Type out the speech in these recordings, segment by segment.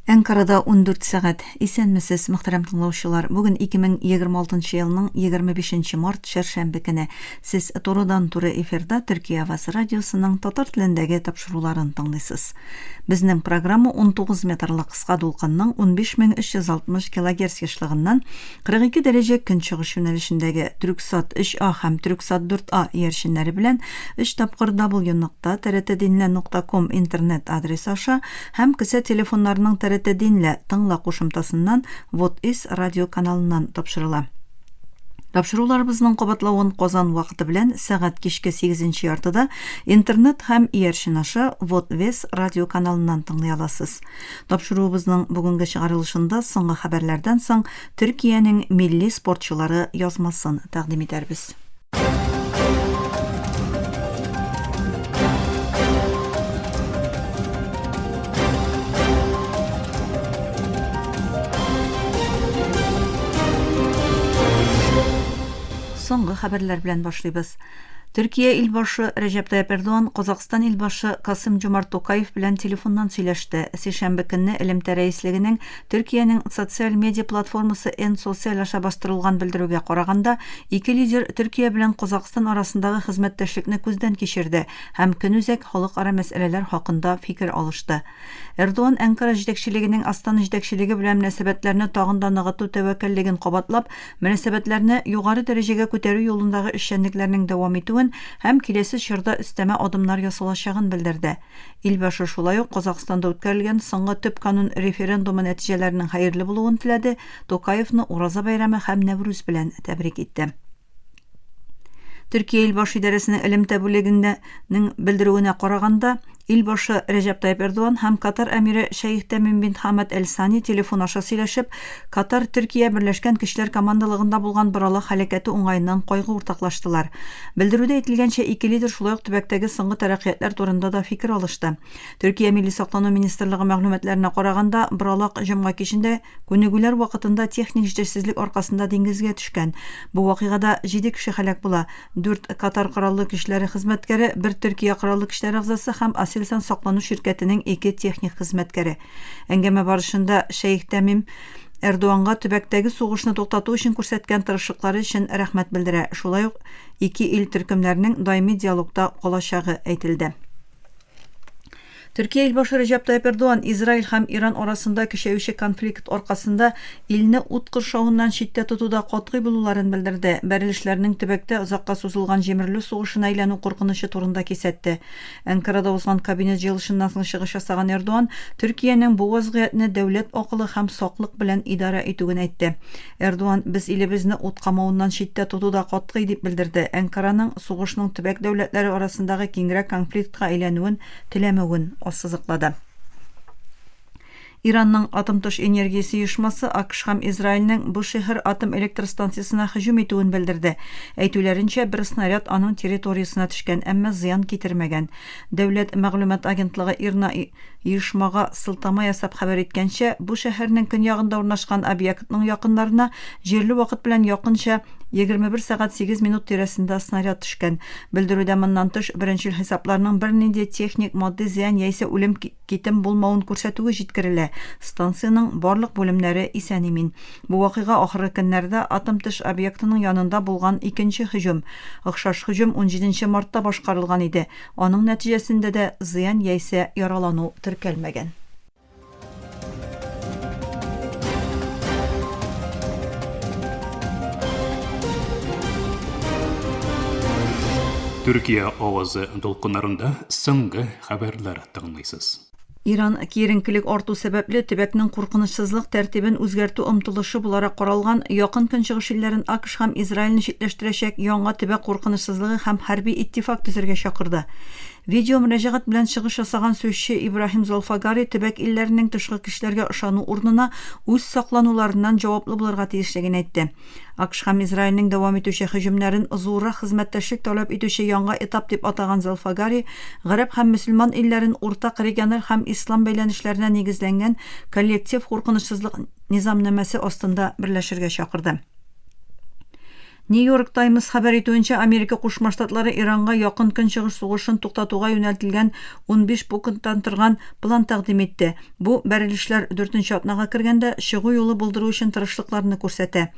Әнкарада 14 сәгать. Исәнмесез, мөхтәрәм тыңлаучылар. Бүген 2026 елның 25 март чәршәмбе көне. Сез турыдан-туры эфирда Төркия Авазы радиосының татар телендәге тапшыруларын тыңлыйсыз. Безнең программа 19 метрлы кыска дулкынның 15360 килогерц ешлыгыннан 42 дәрәҗә көнчыгыш юнәлешендәге Трюксат 3А һәм Трюксат 4А иярченнәре белән өч тапкыр w.trtdinle.com интернет адресы аша һәм кесә телефоннарының TRT Dinle тыңла кушымтасыннан Вот Is радио каналыннан тапшырыла. Тапшыруларыбызның кабатлавын Казан вакыты белән сәгать кичке сигезенче яртыда интернет һәм иярчен аша Вот Вес радио каналыннан тыңлый аласыз. Тапшыруыбызның бүгенге чыгарылышында соңгы хәбәрләрдән соң Төркиянең милли спортчылары язмасын тәкъдим итәрбез. Соңгы хәбәрләр белән башлыйбыз. Төркия илбашы Рәҗәп Тайяп Эрдоган Казакъстан илбашы Касым-Җомарт Токаев белән телефоннан сөйләште. Сишәмбе көнне Элемтә рәислегенең Төркиянең социаль медиа платформасы N-Sosyal аша бастырылган белдерүгә караганда, ике лидер Төркия белән Казакъстан арасындагы хезмәттәшлекне күздән кичерде һәм көнүзәк халыкара мәсьәләләр хакында фикер алышты. Эрдоган Әнкара җитәкчелегенең Астана җитәкчелеге белән мөнәсәбәтләрне тагын да ныгыту тәвәккәллеген кабатлап, мөнәсәбәтләрне югары дәрәҗәгә күтәрү юлындагы эшчәнлекләрнең дәвам итүен һәм киләсе чорда өстәмә адымнар ясалачагын белдерде. Илбашы шулай ук Казакъстанда үткәрелгән соңгы төп канун референдумы нәтиҗәләренең хәерле булуын теләде, Токаевны Ураза бәйрәме һәм Нәүрүз белән тәбрик итте. Төркия Илбаш идарәсенең элемтә бүлегендә нең белдерүенә караганда, Илбашы Рәҗәп Тайып Эрдоган һәм Катар әмире Шәех Тәмим бин Хамад Әл-Сани телефон аша сөйләшеп, Катар-Төркия берләшкән көчләр командалыгында булган боралак һәлакәте уңаеннан кайгы уртаклаштылар. Белдерүдә әйтелгәнчә, ике лидер шулай ук төбәктәге соңгы тәрәккыятләр турында да фикер алышты. Төркия Милли саклану министрлыгы мәгълүматларына караганда, боралак җомга кичендә Күнегүләр вакытында техник җитешсезлек аркасында диңгезгә төшкән. Бу вакыйгада җиде кеше һәлак була, дүрт Катар Кораллы көчләре хезмәткәре, бер Төркия Кораллы көчләре әгъзасы һәм Аселсан саклану ширкәтенең ике техник хезмәткәре. Әңгәмә барышында Шәех Тәмим Эрдоганга төбәктәге сугышны туктату өчен күрсәткән тырышлыклары өчен рәхмәт белдерә, шулай ук ике ил төркемнәренең даими диалогта калачагы әйтелде. Төркия илбашы Рәҗәп Тайып Эрдоган Израиль һәм Иран арасында көчәюче конфликт аркасында илне ут кыршавыннан читтә тотуда катгый булуларын белдерде, бәрелешләрнең төбәктә озакка сузылган җимерелү сугышына әйләнү куркынычы турында кисәтте. Әнкарада узган кабинет җыелышыннан соң чыгыш ясаган Эрдоган Төркиянең бу вазгыятьне дәүләт акылы һәм саклык белән идарә итүен әйтте. Эрдоган без илебезне ут камавыннан читтә тотуда катгый дип белдерде, Әнкараның сугышның төбәк дәүләтләре арасындагы киңрәк конфликтка әйләнүен теләмәвен ассызыклады. Иранның атом-тыш энергиясе оешмасы АКШ һәм Израильнең Бушехр атом электр станциясенә һөҗүм итүен белдерде. Әйтүләренчә, бер снаряд аның территориясенә төшкән, әмма зыян китермәгән. Дәүләт мәгълүмат агентлыгы ИРНА оешмага сылтама ясап хәбәр иткәнчә, бу шәһәрнең көньягында урнашкан объектның якыннарына җирле вакыт белән якынча 21 сәгать 8 минут тирәсендә снаряд төшкән. Белдерүдә моннан тыш, беренчел хисапларның бернинди техник, матди зыян яисә үлем-китем булмавын күрсәтүе җиткерелә. Станциянең барлык бүлемнәре исән-имин. Бу вакыйга ахыргы көннәрдә атом-төш объектының янында булган икенче һөҗүм. Охшаш һөҗүм унҗиденче мартта башкарылган иде. Аның нәтиҗәсендә дә зыян яисә яралану теркәлмәгән. Төркия авазы дулкыннарында соңгы хәбәрләр тыңлыйсыз. Иран киеренкелек арту сәбәпле төбәкнең куркынычсызлык тәртибен үзгәртү омтылышы буларак каралган Якын Көнчыгыш илләрен АКШ һәм Израильне читләштерәчәк яңа төбәк куркынычсызлыгы һәм хәрби иттифак төзергә чакырды. Видеомөрәҗәгать белән чыгыш ясаган сүзче Ибраһим Золфагари төбәк илләренең тышкы көчләргә ышану урынына үз саклануларыннан җаваплы булырга тиешлеген әйтте. АКШ һәм Израильнең дәвам итүче һөҗүмнәрен зуррак хезмәттәшлек таләп итүче яңа этап дип атаган Золфагари, гарәп һәм мөселман илләрен уртак региональ һәм ислам бәйләнешләренә нигезләнгән коллектив куркынычсызлык низамнамәсе астында берләшергә чакырды. New York Times хәбәр итүенчә, Америка Кушма Штатлары Иранга Якын Көнчыгыш сугышын туктатуга юнәлтелгән 15 пункттан торган план тәкъдим итте. Бу, бәрелешләр дүртенче атнага кергәндә, чыгу юлы булдыру өчен тырышлыкларны күрсәтә.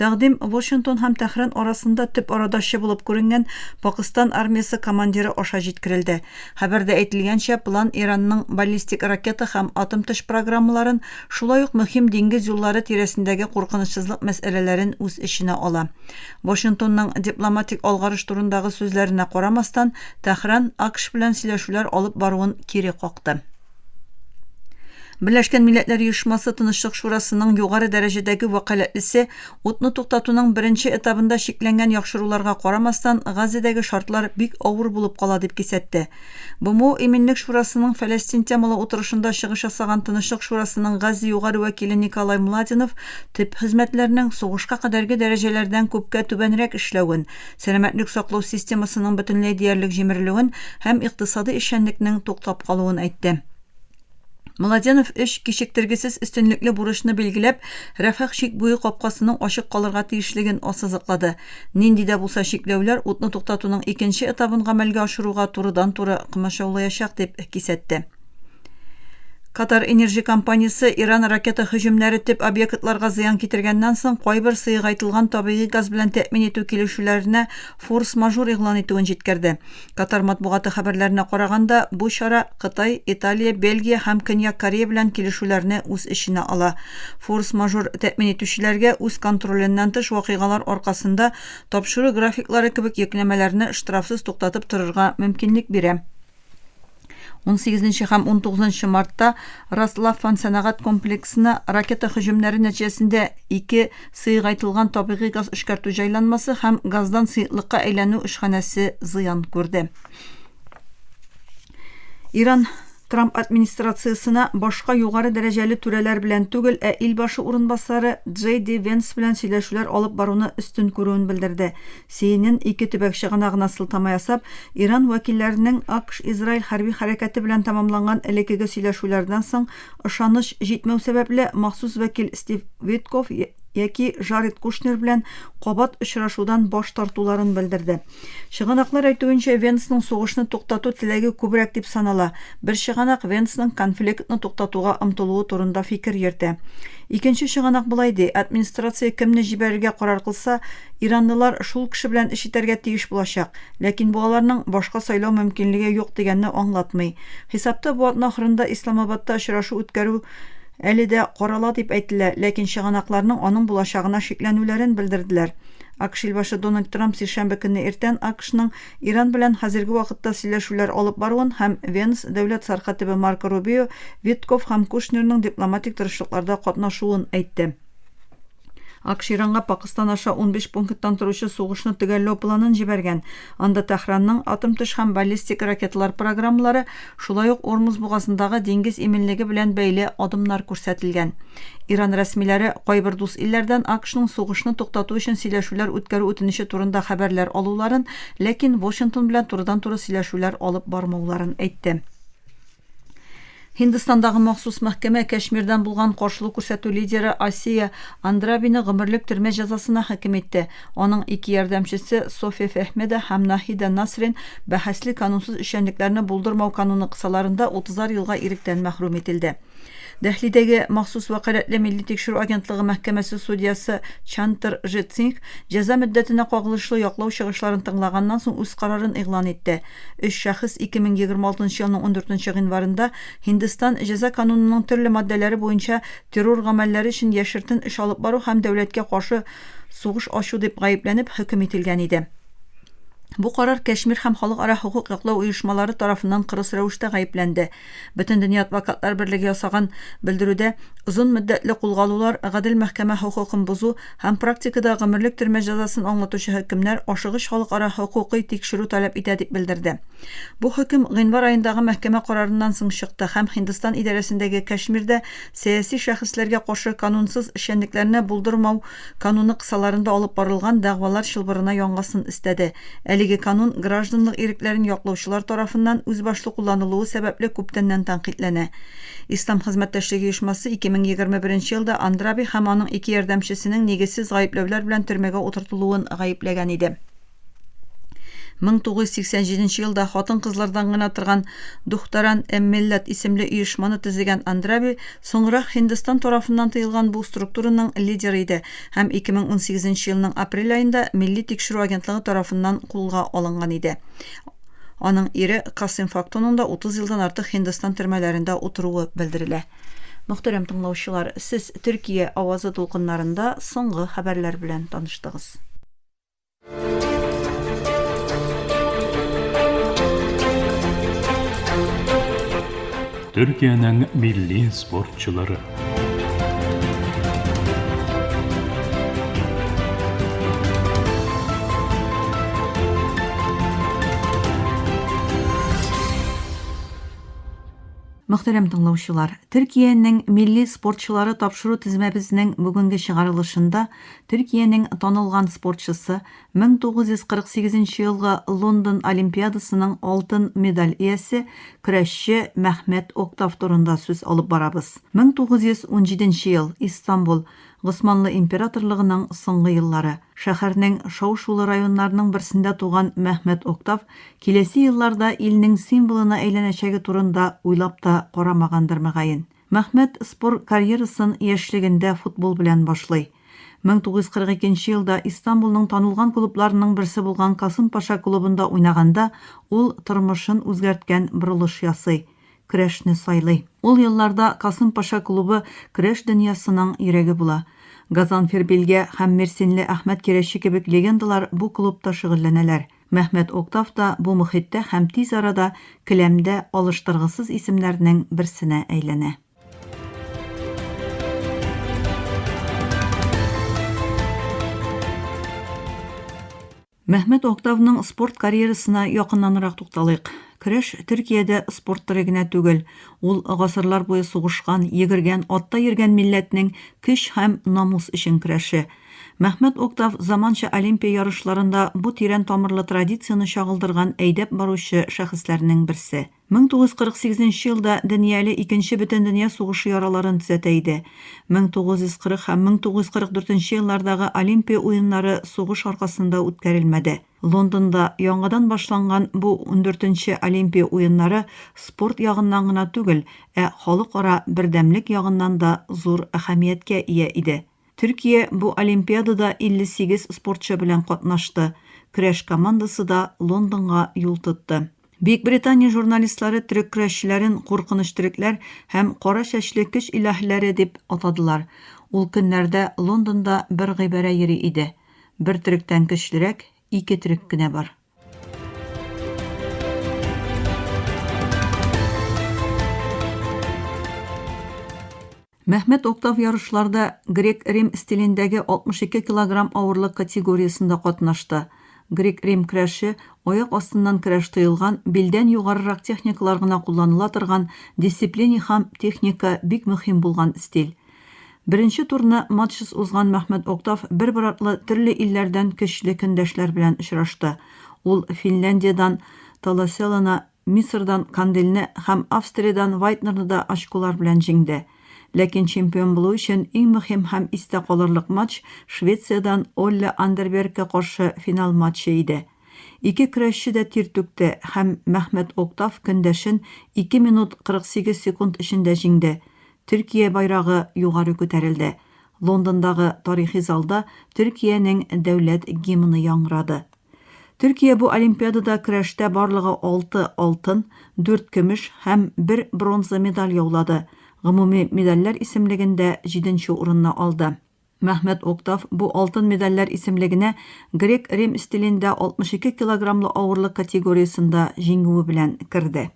Тәкъдим Вашингтон һәм Тәһран арасында төп арадашчы булып күренгән Пакыстан армиясе командиры аша җиткерелде. Хәбәрдә әйтелгәнчә, план Иранның баллистик ракета һәм атом-төш программаларын, шулай ук мөһим диңгез юллары тирәсендәге куркынычсызлык мәсьәләләрен үз эченә ала. Вашингтонның дипломатик алгарыш турындагы сүзләренә карамастан, Тәһран АКШ белән сөйләшүләр алып баруын кире какты. Берләшкән Милләтләр Оешмасы Тынычлык Шурасының югары дәрәҗәдәге вәкаләтлесе утны туктатуның беренче этабында чикләнгән яхшыруларга карамастан, Газзәдәге шартлар бик авыр булып кала дип кисәтте. БМО Иминлек Шурасының Фәләстин темалы утырышында чыгыш ясаган Тынычлык Шурасының Газзә югары вәкиле Николай Младенов төп хезмәтләрнең сугышка кадәрге дәрәҗәләрдән күпкә түбәнрәк эшләвен, сәламәтлек саклау системасының бөтенләй диярлек җимерелүен һәм икътисадый эшчәнлекнең туктап калуын әйтте. Младенов өч кичектергесез өстенлекле бурычны билгеләп, Рәфах чик буе капкасының ачык калырга тиешлеген ассызыклады. Нинди дә булса чикләүләр утны туктатуның икенче этабын гамәлгә ашыруга турыдан-туры комачаулаячак, дип кисәтте. Катар Энерджи компаниясе Иран ракета һөҗүмнәре төп объектларга зыян китергәннән соң кайбер сыегайтылган табигый газ белән тәэмин итү килешүләренә форс-мажор игълан итүен җиткерде. Катар матбугаты хәбәрләренә караганда, бу чара Кытай, Италия, Бельгия һәм Көньяк Корея белән килешүләрне үз эченә ала. Форс-мажор тәэмин итүчеләргә үз контроленнән тыш вакыйгалар аркасында тапшыру графиклары кебек йөкләмәләрне штрафсыз туктатып торырга мөмкинлек бирә. 18 һәм 19 мартта Рас-Лаффан сәнәгать комплексына ракета һөҗүмнәре нәтиҗәсендә ике сыегайтылган табигый газ эшкәртү җайланмасы һәм газдан сыеклыкка әйләнү эшханәсе зыян күрде. Иран Трамп администрациясенә башка югары дәрәҗәле түрәләр белән түгел, ә илбашы урынбасары Джей Ди Венс белән сөйләшүләр алып баруны өстен күрүен белдерде. CNN ике төбәк чыганагына сылтама ясап, Иран вәкилләренең АКШ-Израиль хәрби хәрәкәте белән тәмамланган элеккеге сөйләшүләрдән соң ышаныч җитмәү сәбәпле, махсус вәкил Стив Виткофф яки Джаред Кушнер белән кабат очрашудан баш тартуларын белдерде. Чыганаклар әйтүенчә, Венсның сугышны туктату теләге күбрәк дип санала. Бер чыганак Венсның конфликтны туктатуга омтылуы турында фикер йөртә. Икенче чыганак болай ди, администрация кемне җибәрергә карар кылса, иранлылар шул кеше белән эш итәргә тиеш булачак, ләкин бу аларның башка сайлау мөмкинлеге юк дигәнне аңлатмый. Хисапта бу атна ахырында Исламабадта очрашу үткәрү әле дә карала дип әйтелә, ләкин чыганакларның аның булачагына шикләнүләрен белдерделәр. АКШ илбашы Дональд Трамп сишәмбе көнне иртән АКШның Иран белән хәзерге вакытта сөйләшүләр алып баруын һәм Венс, дәүләт сәркатибе Марко Рубио, Виткофф һәм Кушнерның дипломатик тырышлыкларда катнашуын әйтте. АКШ Иранга Пакыстан аша 15 пункттан торучы сугышны төгәлләү планын җибәргән. Анда Тәһранның атом-төш һәм баллистик ракеталар программалары, шулай ук Ормуз бугазындагы диңгез иминлеге белән бәйле адымнар күрсәтелгән. Иран рәсмиләре кайбер дус илләрдән АКШның сугышны туктату өчен сөйләшүләр үткәрү үтенече турында хәбәрләр алуларын, ләкин Вашингтон белән турыдан-туры сөйләшүләр алып бармауларын әйтте. Һиндстандагы махсус мәхкәмә Кәшмирдән булган каршылык күрсәтү лидеры Асия Андрабины гомерлек төрмә җәзасына хөкем итте. Аның ике ярдәмчесе София Фехмеда һәм Наһида Насрин бәхәсле канунсыз эшчәнлекләрне булдырмау кануны кысаларында утызар елга иректән мәхрүм ителде. Дәһлидәге махсус вәкаләтле милли тикшерү агентлыгы мәхкәмәсе судьясы Чантер Жит Сингх җәза мөддәтенә кагылышлы яклау чыгышларын тыңлаганнан соң үз карарын игълан итте. Өч шәхес 2026 елның 14 гыйнварында Һиндстан Җәза канунының төрле маддәләре буенча террор гамәлләре өчен яшертен эш алып бару һәм дәүләткә каршы сугыш ачу дип гаепләнеп хөкем ителгән иде. Бу карар Кәшмир һәм халыкара хокук яклау оешмалары тарафыннан кырыс рәвештә гаепләнде. Бөтендөнья адвокатлар берлеге ясаган белдерүдә озын мөддәтле кулга алулар, гадел мәхкәмә хокукын бозу һәм практикада гомерлек төрмә җәзасын аңлатучы хөкемнәр ашыгыч халыкара хокукый тикшерү таләп итә дип белдерде. Бу хөкем гыйнвар аендагы мәхкәмә карарыннан соң чыкты һәм Һиндстан идарәсендәге Кәшмирдә сәяси шәхесләргә каршы канунсыз эшчәнлекләрне булдырмау кануны кысаларында алып барылган дәгъвалар чылбырына яңасын өстәде. Әлеге канун гражданлык ирекләрен яклаучылар тарафыннан үзбашлы кулланылуы сәбәпле күптәннән тәнкыйтьләнә. Ислам хезмәттәшлеге оешмасы 2021 елда Андраби һәм аның ике ярдәмчесенең нигезсез гаепләүләр белән төрмәгә утыртылуын гаепләгән иде. 1987 елда хатын-кызлардан гына торган Духтаран эм-Милләт исемле оешманы төзегән Андраби соңрак Һиндстан тарафыннан тыелган бу структураның лидеры иде һәм 2018 елның апрель аенда Милли тикшерү агентлыгы тарафыннан кулга алынган иде. Аның ире Касыйм Фактуның да 30 елдан артык Һиндстан төрмәләрендә утыруы белдерелә. Мөхтәрәм тыңлаучылар, сез Төркия авазы дулкыннарында соңгы хәбәрләр белән таныштыгыз. Төркиянең милли спортчылары. Мөхтәрәм тыңлаучылар, Төркиянең милли спортчылары тапшыру тезмәбезнең бүгенге чыгарылышында Төркиянең танылган спортчысы, 1948 нче елгы Лондон Олимпиадасының алтын медаль иясе, көрәшче Мәхмәт Октав турында сүз алып барабыз. 1917 нче ел, Истанбул, Госманлы императорлыгының соңгы еллары. Шәһәрнең шау-шулы районнарының берсендә туган Мәхмәт Октав киләсе елларда илнең символына әйләнәчәге турында уйлап та карамагандыр, мөгаен. Мәхмәт спор карьерасын яшьлегендә футбол белән башлый. 1942 нче елда Истанбулның танылган клубларының берсе булган Касымпаша клубында уйнаганда ул тормышын үзгәрткән борылыш ясый. Көрәшне сайлый. Ул елларда Касымпаша клубы көрәш дөньясының йөрәге була. Газанфер Билге һәм Мерсинле Әхмәт Кирәче кебек легендалар бу клубта шөгыльләнәләр. Мәхмәт Октав та бу мохиттә һәм тиз арада келәмдә алыштыргысыз исемнәрнең берсенә әйләнә. Мәхмәт Октавның спорт карьерасына якыннанрак тукталыйк. Көрәш Төркиядә спорт төре генә түгел, ул гасырлар буе сугышкан, йөгергән, атта йөргән милләтнең көч һәм намус өчен көрәше. Мәхмәт Октав заманча Олимпия ярышларында бу тирән тамырлы традицияне чагылдырган әйдәп баручы шәхесләрнең берсе. 1948 нче елда Дөньяле Икенче бөтендөнья сугышы яраларын төзәтә иде. 1940 һәм 1944 нче еллардагы Олимпия уеннары сугыш аркасында үткәрелмәде. Лондонда яңадан башланган бу ундүртенче Олимпия уеннары спорт ягыннан гына түгел, ә халыкара бердәмлек ягыннан да зур әһәмияткә ия иде. Төркия бу Олимпиадада 58 спортчы белән катнашты, көрәш командасы да Лондонга юл тотты. Бөекбритания журналистлары төрек көрәшчеләрен куркыныч төрекләр һәм кара чәчле көч илаһиләре дип атадылар. Ул көннәрдә Лондонда бер гыйбарә йөри иде, Бер төректән көчлерәк ике төрек кенә бар. Мәхмәт Октав ярышларда грек-рим стилендәге 62 килограмм авырлык категориясендә катнашты. Грек-рим көрәше, аяк астыннан көрәш тыелган, билдән югарырак техникалар гына кулланыла торган, дисциплине һәм техника бик мөһим булган стиль. Беренче турны матчсыз узган Мәхмәт Октав бер-бер артлы төрле илләрдән көчле көндәшләр белән очрашты. Ул Финляндиядән Таласеланы Мисырдан Кандельне һәм Австриядән Вайтнерны да очколар белән җиңде. Ләкин чемпион булу өчен иң мөһим һәм истә калырлык матч Швециядән Олле Андербергка каршы финал матчы иде. Ике көрәшче дә тир түкте һәм Мәхмәт Октав көндәшен 2 минут 48 секунд эчендә җиңде. Төркия байрагы югары күтәрелде. Лондондагы тарихи залда Төркиянең дәүләт гимны яңгырады. Төркия бу Олимпиадада көрәштә барлыгы алты алтын, дүрт көмеш һәм бер бронза медаль яулады, гомуми медальләр исемлегендә җиденче урынны алды. Мәхмәт Октав бу алтын медальләр исемлегенә грек-рим стилендә 62 килограммлы авырлык категориясендә җиңүе белән керде.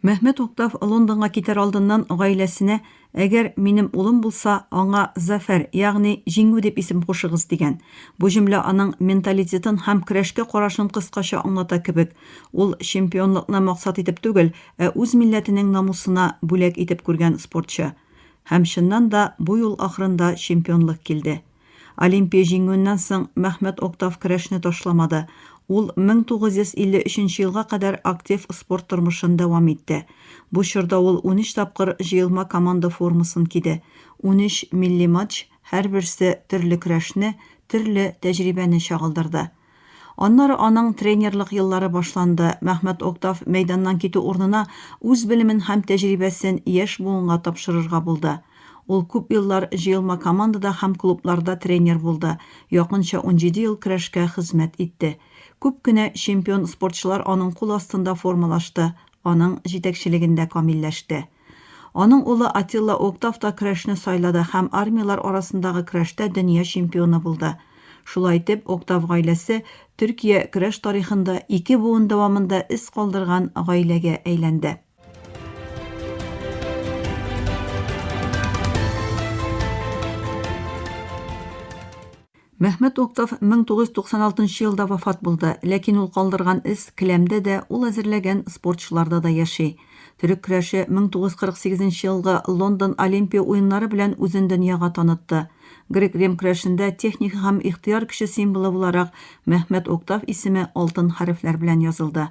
Мәхмәт Октав Лондонга китәр алдыннан гаиләсенә, Әгәр минем улым булса, аңа Зафәр, ягъни Җиңү дип исем кушыгыз, дигән. Бу җөмлә аның менталитетын һәм көрәшкә карашын кыскача аңлата кебек. Ул чемпионлыкны максат итеп түгел, ә үз милләтенең намусына бүләк итеп күргән спортчы. Һәм чыннан да бу юл ахырында чемпионлык килде. Олимпия җиңүеннән соң Мәхмәт Октав көрәшне ташламады. Ул 1953 нче елга кадәр актив спорт тормышын дәвам итте. Бу чорда ул 13 тапкыр җыелма команда формасын киде. 13 милли матч, һәрберсе төрле көрәшне, төрле тәҗрибәне чагылдырды. Аннары аның тренерлык еллары башланды. Мәхмәт Октав мәйданнан китү урынына үз белемен һәм тәҗрибәсен яшь буынга тапшырырга булды. Ул күп еллар җыелма командада һәм клубларда тренер булды, якынча 17 ел көрәшкә хезмәт итте. Күп кенә чемпион спортчылар аның кул астында формалашты, аның җитәкчелегендә камилләште. Аның улы Атилла Октав та көрәшне сайлады һәм армияләр арасындагы көрәштә дөнья чемпионы булды. Шулай итеп, Октав гаиләсе Төркия көрәш тарихында ике буын дәвамында эз калдырган гаиләгә әйләнде. Мәхмәт Октав 1996 нчы елда вафат булды, ләкин ул калдырган эз келәмдә дә, ул әзерләгән спортчыларда да яши. Төрек көрәше 1948 нче елгы Лондон Олимпия уеннары белән үзен дөньяга танытты. Грек-рим көрәшендә техника һәм ихтыяр көче символы буларак Мәхмәт Октав исеме алтын хәрефләр белән язылды.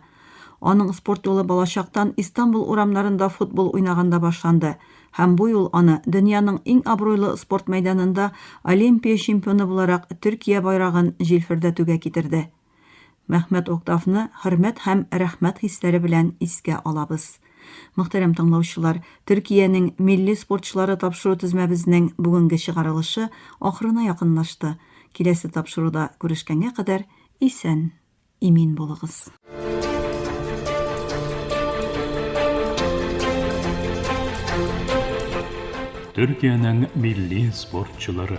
Аның спорт юлы балачактан Истанбул урамнарында футбол уйнаганда башланды. Һәм бу юл аны дөньяның иң абруйлы спорт мәйданында Олимпия чемпионы буларак Төркия байрагын җилфердәтүгә китерде. Мәхмәт Октавны хөрмәт һәм рәхмәт хисләре белән искә алабыз. Мөхтәрәм тыңлаучылар, Төркиянең милли спортчылары тапшыру төзмәбезнең бүгенге чыгарылышы ахырына якынлашты. Киләсе тапшыруда күрешкәнгә кадәр исән! Имин булыгыз. Төркиянең милли спортчылары.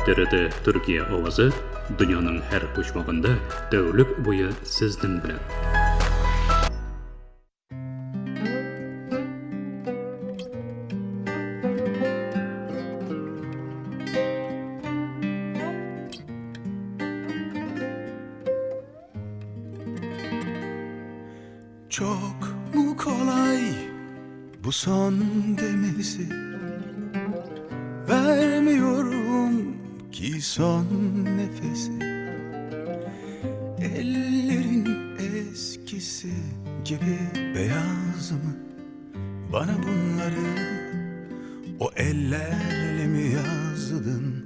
TRT Төркия авазы дөньяның һәр почмагында тәүлек буе сезнең белән. Çok mu kolay bu son demesi Vermiyorum ki son nefesi Ellerin eskisi gibi beyaz mı Bana bunları o ellerle mi yazdın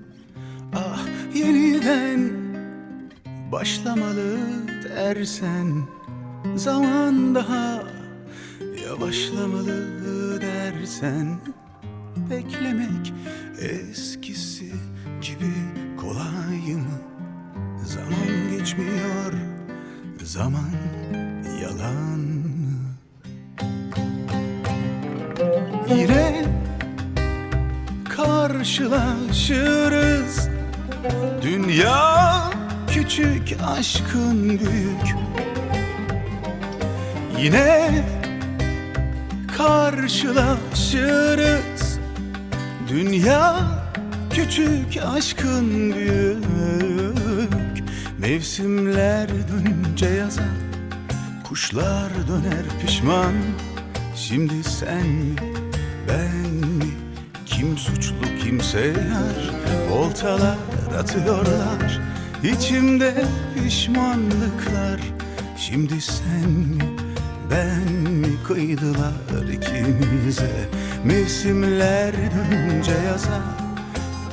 Ah yeniden başlamalı dersen Zaman daha yavaşlamalı dersen Beklemek eskisi gibi kolay mı? Zaman geçmiyor, zaman yalan mı? Yine karşılaşırız Dünya küçük aşkın büyük Yine karşılaşırız Dünya küçük aşkın büyük Mevsimler dönünce yaza Kuşlar döner pişman Şimdi sen mi ben mi Kim suçlu kimse yar Oltalar atıyorlar İçimde pişmanlıklar Şimdi sen mi ben mi kıydılar ikimize Mevsimler dönünce yaza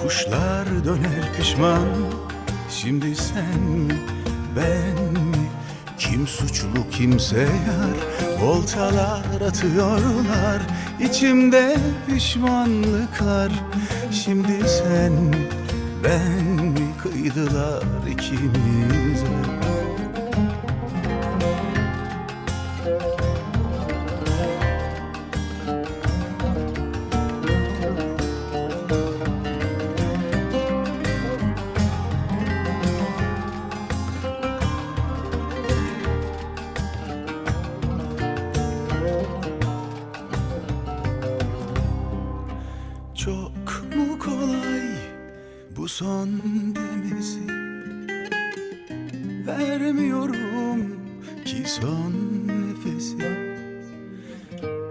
Kuşlar döner pişman Şimdi sen mi ben mi Kim suçlu kimse yar Voltalar atıyorlar İçimde pişmanlıklar Şimdi sen mi ben mi kıydılar ikimize bu son demesi? Vermiyorum ki son nefesi.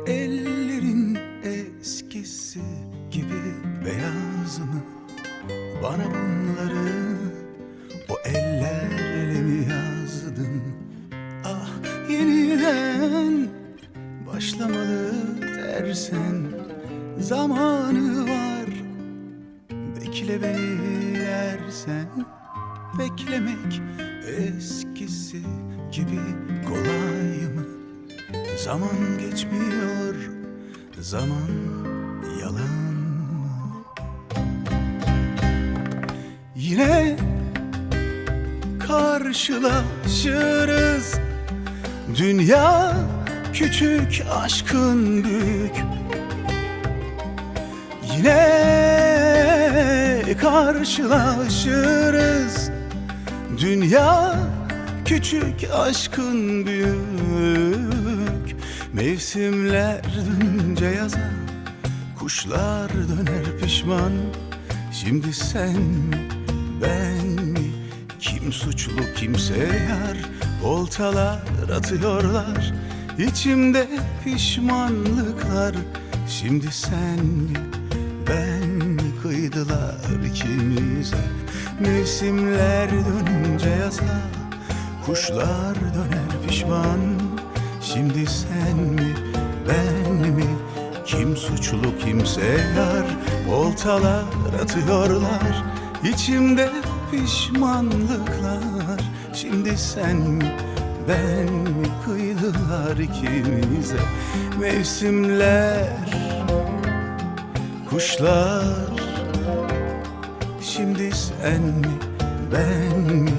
Ellerin eskisi gibi beyaz mı? Bana bunları o ellerle mi yazdın? Ah, yeniden başlamalı dersen zamanı var. Bekle beni dersen beklemek eskisi gibi kolay mı? Zaman geçmiyor, zaman yalan mı? Yine karşılaşırız. Dünya küçük, aşkın büyük. Yine karşılaşırız. Dünya küçük, aşkın büyük. Mevsimler dönünce yaza, kuşlar döner pişman. Şimdi sen mi, ben mi, kim suçlu kimse yar? Oltalar atıyorlar, içimde pişmanlıklar. Şimdi sen mi, ben mi, kıydılar ikimize. Mevsimler dönünce yaza, kuşlar döner pişman. Şimdi sen mi, ben mi, kim suçlu kimse yar? Oltalar atıyorlar, içimde pişmanlıklar. Şimdi sen mi, ben mi, kıydılar ikimize. Mevsimler, kuşlar. Şimdi sen mi, ben mi,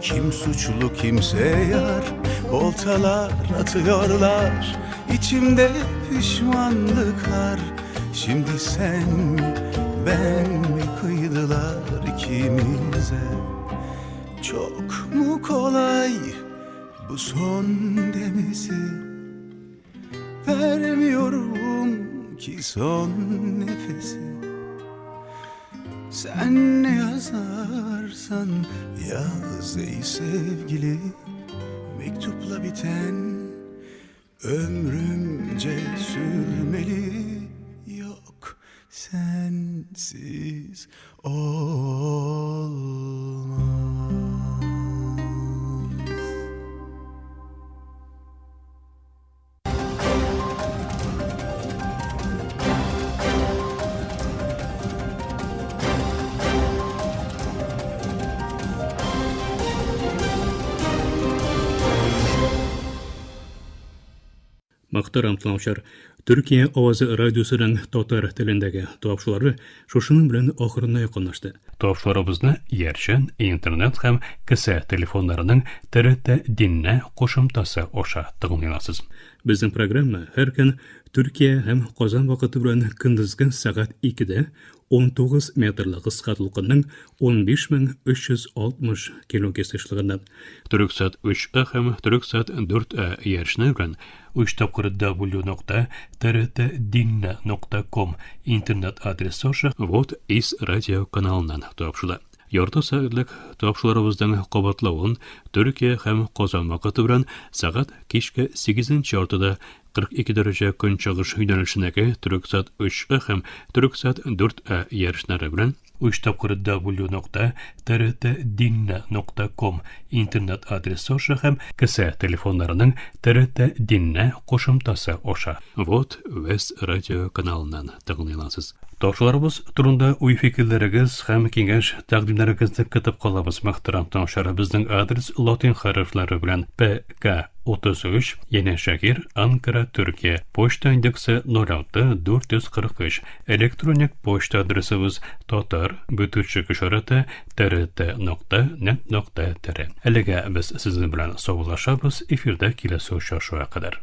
kim suçlu kimse yar? Oltalar atıyorlar, içimde pişmanlıklar. Şimdi sen mi, ben mi, kıydılar ikimize. Çok mu kolay bu son demesi? Vermiyorum ki son nefesi. Sen ne yazarsan yaz ey sevgili, mektupla biten ömrümce sürmeli. Yok, sensiz olmaz. Мөхтәрәм тыңлаучылар, Төркия авазы радиосының татар телендәге тапшырулары шушының белән ахырына якынлашты. Тапшыруларыбызны иярчен интернет һәм кесә телефоннарының ТРТ Динне кушымтасы аша тыңлый аласыз. Безнең программа һәр көн Төркия һәм Казан вакыты белән көндезге сәгать 2-дә 19 метрлы кыска дулкынның 15360 килогерц ешлыгыннан Төрексат 3А һәм Төрексат 4А иярчене белән 3 тапкыр w.trtdinne.com интернет адресы аша Вот из радио каналыннан тапшыла. Ярты сәгатьлек тапшыруларыбызның кабатлавын Төркия һәм Казан вакыты белән сәгать кичке 8 яртыда 42 дәрәҗә көнчыгыш юнәлешендәге Төрексат 3А һәм Төрексат 4А иярченнәре белән 3 тапкыр w.trtdinne.com интернет адресы аша һәм кесә телефоннарының ТРТ Динне кушымтасы аша Вот Вест радио каналыннан тыңлый аласыз. Тапшыруларыбыз турында уй-фикерләрегез һәм киңәш тәкъдимнәрегезне көтеп калабыз. Мөхтәрәм тыңлаучылар, безнең адрес латин хәрефләре белән ПК 33, Yenişehir, Ankara, Türkiye. Poçta индексы 06 443. Elektronik poçta adresimiz tatar бүтүчек ишарәте trt.net.tr. Әлегә без сезнең белән саубуллашабыз. Эфирдә киләсе очрашуга кадәр.